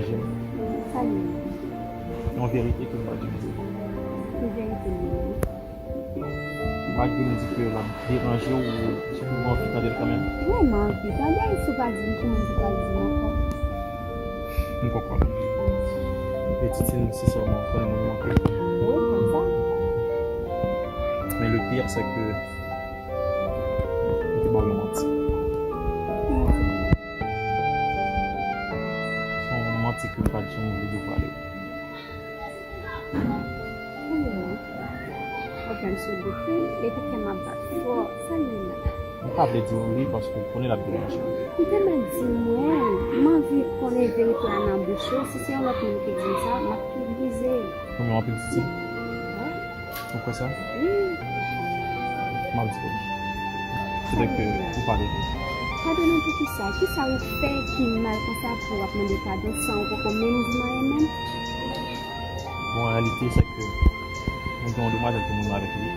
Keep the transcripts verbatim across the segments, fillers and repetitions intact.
Sa li ye? Yon verite ke m pa di w. Ki verite li ye? Malgre m di ke l ap deranje w, ou anvi tande l kanmenm? Wi, m anvi tande l, si w pa di m, ki moun ki pral di m ankò? M konprann. E Titine, sensèman, fè m manke. Wi, konsa. Men le pire, c'est que m te ba w yon manti. Ki manti? Se yon manti ke m pa t janm vle devoile w. Pwoblèm sou bout wi, epi kè m ap bat fò, sa li ye la? M pa vle di w li paske m konnen l ap deranje w. M te mèt di mwen, m anvi konnen verite a nan bouch ou, si se yon lòt moun ki di m sa, m ap tou brize. Kòman w ap di? Wi. Ou kwè sa? Wi. M ap di w li. Petèt ke ou padone. Padone pou kisa? Kisa ou fè ki mal konsa pou w ap mande padon san ou poko menm di m anyen menm? Bon, an reyalite, se ke mwen gen yon demwazèl ke mwen avèk li.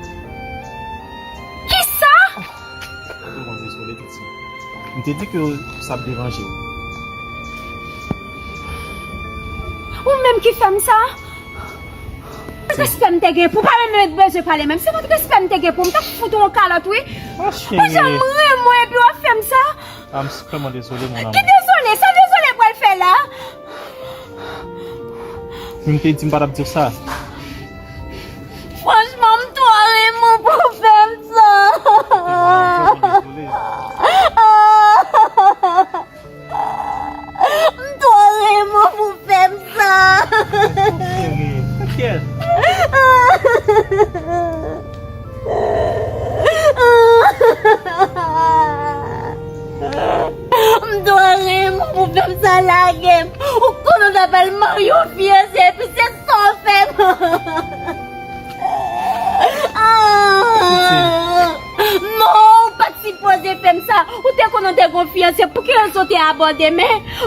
Kisa? Mwen vrèman dezole, Titi. M te di ke sa ap deranje w. Ou menm ki fè m sa? Respè m te gen pou w pa menm bezwen pale menm. Se kont respè m te gen pou w, m t ap fout ou yon kalòt, wi. Ou janm renmen mwen epi w ap fè m sa? Ah, m vrèman dezole, mon amour. Ki dezole? Sa dezole pral fè la? Si m te di m pa t ap di w sa. Franchman, m twò renmen w pou w fè m sa. Mwen vrèman dezole. M twò renmen w pou w fè m sa. Cheri, tankyèt. M twò renmen w pou fè m sa, lage m. Ou konnen w ta pral marye, w fiyanse, epi se sa w fè m. Ah! Non, ou pa t sipoze fè m sa. Ou te konnen w te gon fiyanse. Pou ki rezon w te abandone m?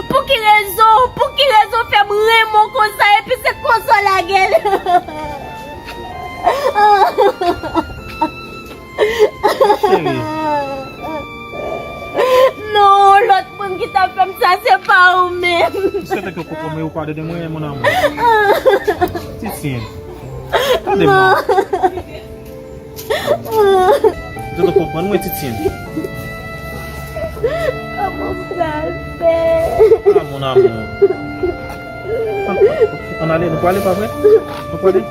Pou ki rezon? Pou ki rezon w fè m renmen w konsa, epi se konsa w lage l? Cheri. Non, lòt moun ki t ap fè m sa, se pa ou menm. Jiskaske w konprann mwen, ou padone mwen, mon amour. Titine. Tande mwen. Ou te konprann mwen, Titine. Kòman m pral fè? Ah, mon amour. Ann, ann ale, nou prale, pa vre? Nou prale?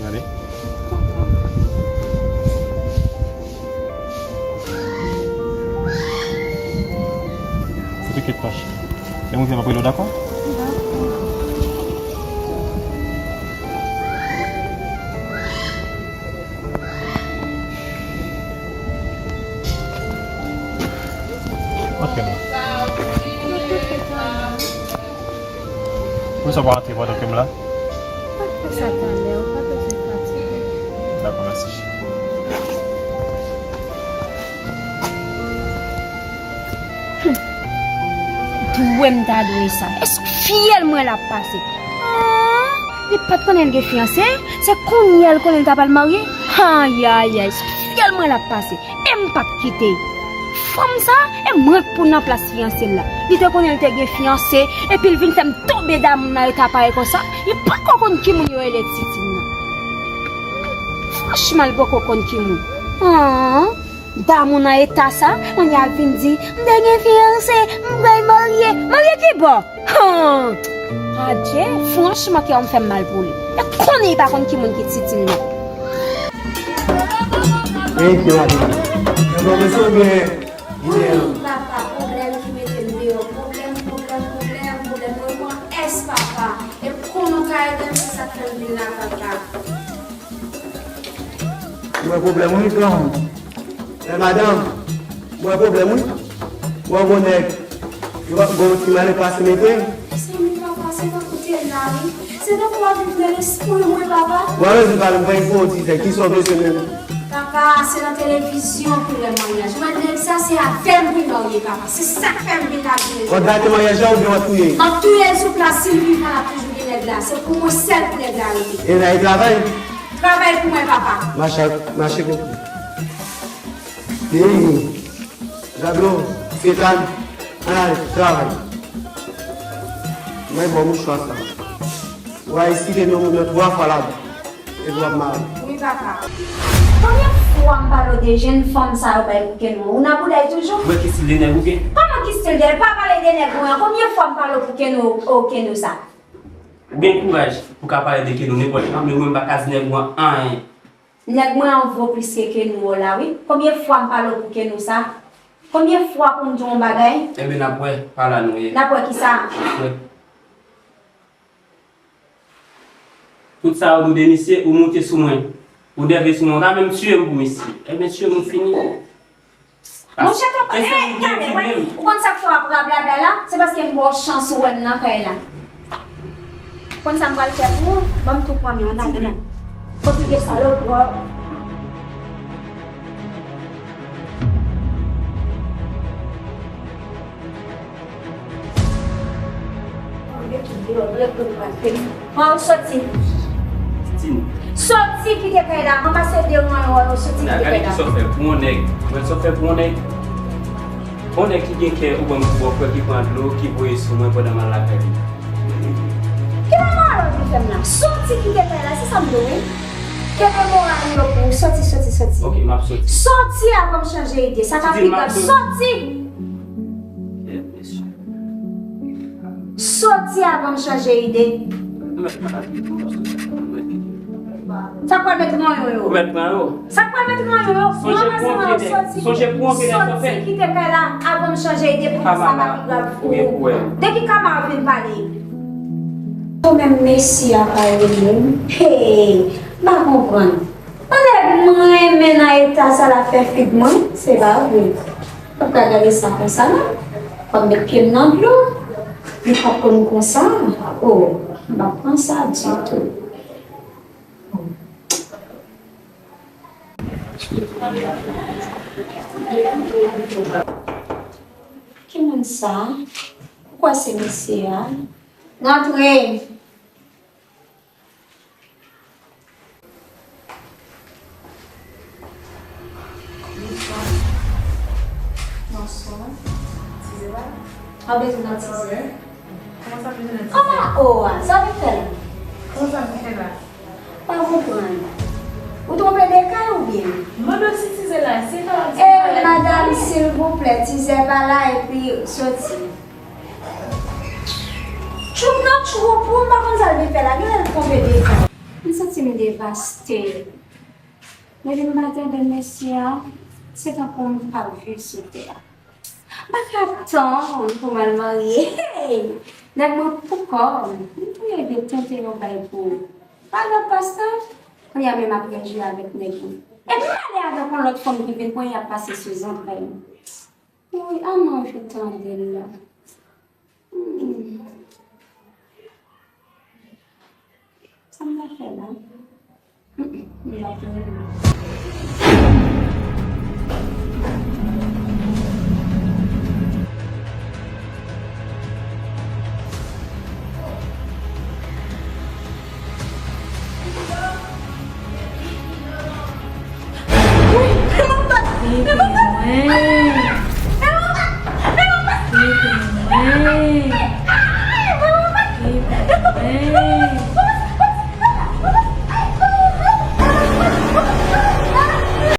Gade. Ou te ket pa. Lè mwen vin, m ap rele w, dakò? Dakò. Antre non. Poukisa w pa antre pandan ke m la? Pa t fè sa talè, ou pa bezwen fatige. Dakò, mèsi. Dwe m ta dwe sa. Èske fyèl mwen l ap pase? Ah, li pa t konnen l gen fiyanse? Se kounye a l konnen l ta pral marye? Ayayay, èske fyèl mwen l ap pase? E m p ap kite. Fanm sa, e mwen k pou nan plas fiyanse l la. Li te konnen l te gen fiyanse, epi l vin fè m tonbe damou nan eta parèy konsa. Li poko konn ki moun yo rele Titine nan. Franchman, li poko konn ki moun. Ah. Damou nan eta sa, kounye a vin di, m te gen fiyanse, m pral marye. Marye ki bò? Han! Adje, franchman, kè m fè m mal pou li. E konnen li pa konn ki moun ki Titine nan. Ey, ki la di? Yon pwofesè oubyen ide an? Papa, pwoblèm ki mete m deyò. Pwoblèm, pwoblèm, pwoblèm, pwoblèm. Mwen pran S, papa. E kòman w ka ede m, se sa k fè m vin la, papa. Ou wè pwoblèm wi, granmoun. Lè madanm, ou wè pwoblèm wi. Ou wè gon nèg, yo pa gon ti malè pase mete. Mezanmi, papa, se tankou te la wi. Se tankou w ap viv nan lespri mwen, papa. Ou wè rezon pa m fè fò di, se kisa w bezwen menm? Papa, se nan televizyon pou wè maryaj. Ou wè nèg sa, se avè m pou l marye, papa. Se sa k fè m vin la vini. W ap gate maryaj la oubyen w ap touye l? M ap touye l sou plas, si l vivan, l ap toujou gen nèg la. Se pou mwen sèl pou nèg la rete. E la, e travay? Travay pou mwen, papa. Mache, mache pou. Vini. Jablo, Fetan, ann ale travay. Mwen ba w mouchwa sa. W a esplike non moun nan twa fwa ladan. Epi w ap mare. Wi, papa. Konbyen fwa m pale w de jèn fanm sa yo bay pou Keno? Ou nan bouda l toujou? Ou wè ki stil de nèg ou gen? Kòman ki stil de? Pa pale de nèg mwen an. Konbyen fwa m pale w pou Keno, o, Keno sa? Ou gen kouraj pou ka pale de Keno nenpòt jan, men mwen m pa ka di nèg ou an anyen. Nèg mwen an vo plis ke Keno la, wi. Konbyen fwa m pale w pou Keno sa? Konbyen fwa pou m di w yon bagay? Enben, n ap wè, pa la nou ye. N ap wè kisa? N ap wè. Tout sa ou di de misye, ou moute sou mwen. Ou nève sou mwen, ou ta menm tiye m pou misye. Enben, tiye m, ou fini. Monchè, tonton, ey, gade, wè, ou konn sa k fè w ap rablabla la? Se paske m ba w chans ou wè m nan kay la. Ou konn sa m pral fè pou ou? Ban m tou pran men an, gade non. Kote de salopri. Pran ou soti. Tini. Soti kite kay la. Ranmase de manyen w yo, soti kite kay la. Gade kisa w fè pou yon nèg. Ou wè sa w fè pou yon nèg? Yon nèg ki gen kè ou ban m pou bòfrè ki pran dlo, ki voye sou mwen pandan m al lakay li. Ki nan moral ou vin fè m la? Soti kite kay la, se sa m di w, wi. Kenbe moral ou yo pou ou. Soti, soti, soti. Ok, m ap soti. Soti avan m chanje ide. Sa ka pi grav. Soti! Soti avan m chanje ide. Sa pral met manyen yo. Ou mèt pran yo. Sa pral met manyen yo. Sonje pou yon kretèn. Sonje pou yon kretèn. Soti kite kay la avan m chanje ide pou sa pa pi grav pou ou. De ki kama w vin pale? Ou menm mesye a pa rele m. Hey, m pa konprann. Anlè mwen renmen nan eta sa la fè fig mwen, se pa vre. Ou pa ka gade sa konsa non. W ap met pye m nan dlo. Li p ap konn konsa. Oh, m pa pran sa ditou. Ki moun sa? Ou kwè se mesye a? Rantre. Bonswa. Bonswa. Tizè la? Ou bezwen nan tizè? Kòman sa bezwen nan tizè? Kòman o a? Sa w vin fè la? Kòman sa vin fè la? Pa konprann. Ou twonpe de kay oubyen? Mande w si tizè la, si pa la, di pa la. Ey, madanm, silvouplè, tizè pa la epi soti. Tchoup nan tchoup, ou m pa konn sa l vin fè la, genlè l twonpe de kay. M santi m devaste. Depi m pa tande mesye a, se tankou m p ap viv sou tè a. M pa ka tann pou m al marye. Hey! Nèg mwen pou kò m. M pou ede tente yon bay pou ou. Pa lòt pastè. Kounye a menm ap rejwi avèk nèg mwen. Epi m ale avèk yon lòt fanm ki vin pran y ap pase sou zantray mwen. Wi, a m anvi tande l la. Hmm. Sa m ta fè la? Hmm, m pa konnen.